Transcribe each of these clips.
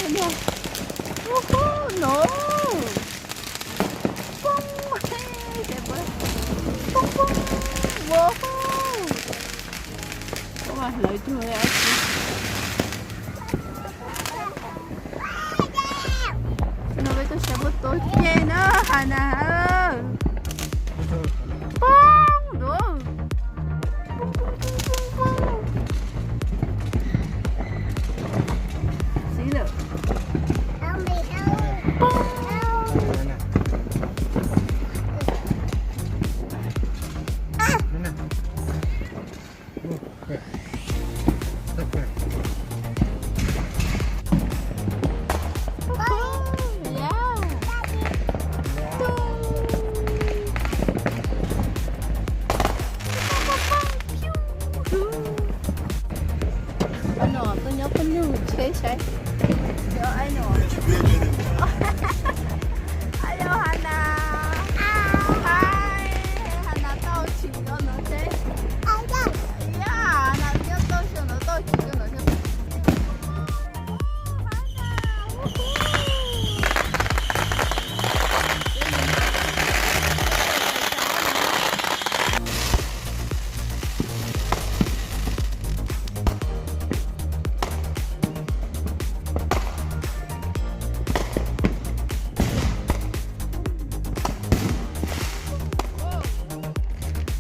Niag, uh, no, poob, poob, poob, wow, hlawv cuag dab tsi. No peb tuaj saib pob tw ke na, Hana. Poob, poob, poob, poob, poob. Xib lawm. Poob. Ob no tuaj nyob pawg lug tsheb saib. Ai no, ai yog Hana, Hana tau tshwm no no tsheb. Yog Hana nyob tau tshwm no tau tshwm no tsheb.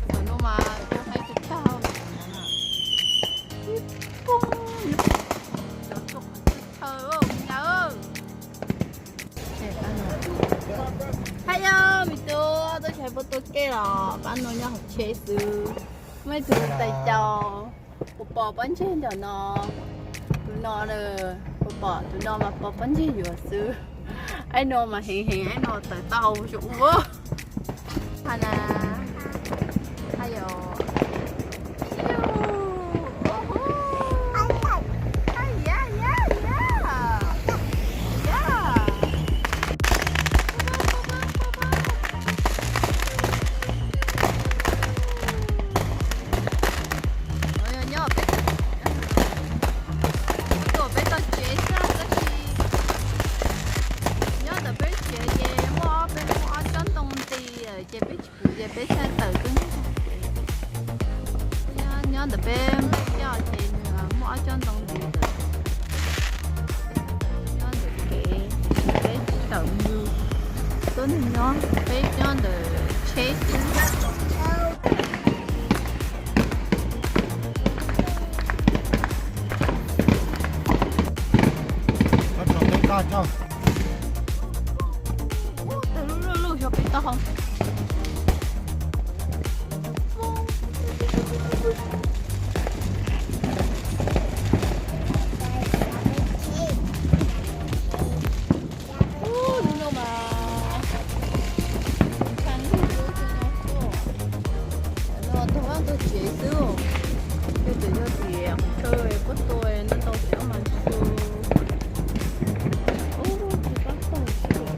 Tam no mas kuv hais tias tag, ib poob, cov txog qhov twg chaw, me nyab. Hais yog me tub, tuaj saib pob tw ke los pab no nyob hauv tsheb xwb. Muaj ib tug tais caus, puas pom pob ntseg ntawm no? Tus no, puas pom? Tus no mas pom pob ntseg yuav xwb. Ai no mas heev heev, ai no tawm tau zoo ua. Hana, ai yog, nyob peb, tuaj peb tog tsev xwb tab sis nyob ntawm peb tsev ces muaj ob, peb muaj ob tsob ntoo nti lawm ces peb tsis pum ces peb thiaj tawm tuaj nyob, nyob ntawm peb coj ces nws muaj ob tsob ntoo nti lawm. Nyob ntawm kev, peb tawm mus tuaj nyob, peb nyob ntawm tsheb xwb. Ua tag lub lub lub xyov peb tau. Ub, hnub no mas tshaj lug lub xyoo no xwb. No tog vaj tog tsev xwb, yog tias yog tias qhov chaw puab tua no tau cov mas xyoo. Ub, tsis pab tag xwb.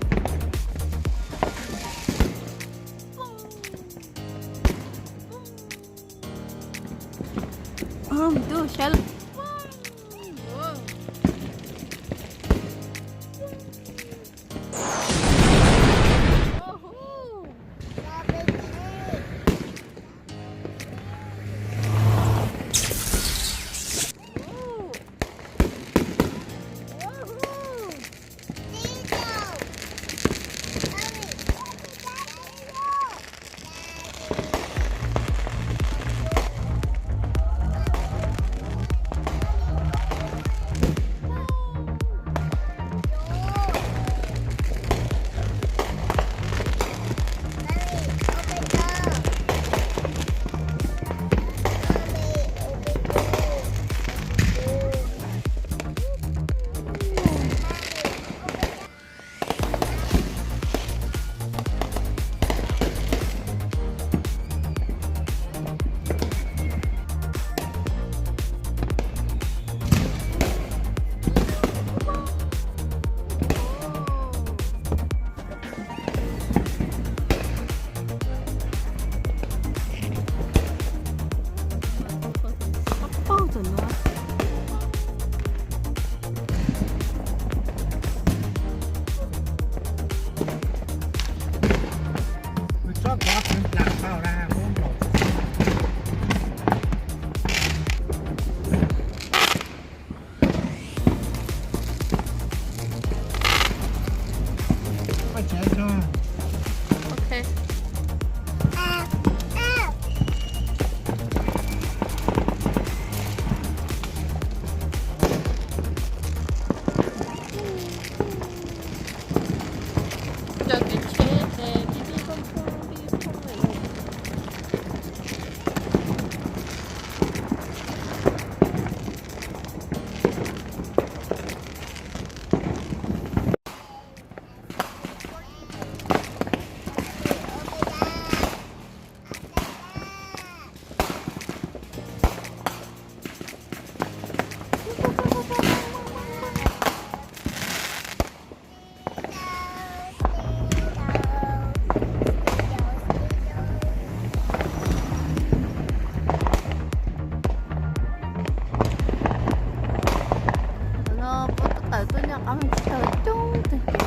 Qab mas tsis tau coob tag kev.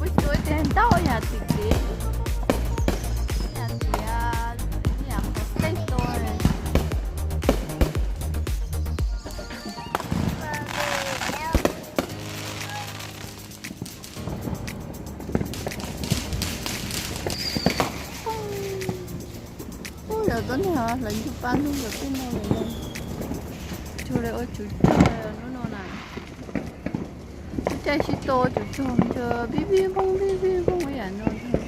Ua tsuav tias ntau yam tim kev, yam tias yam qhov tej tua. Ub, yog tuab neeg hlawv ncuj pab ntug yog tej no lawm no. Tsuag li ua tswv tsog hnub no na. Ib caij sib tua tswv tsog ntshe vij vij voog vij vij voog ib yam no ntag.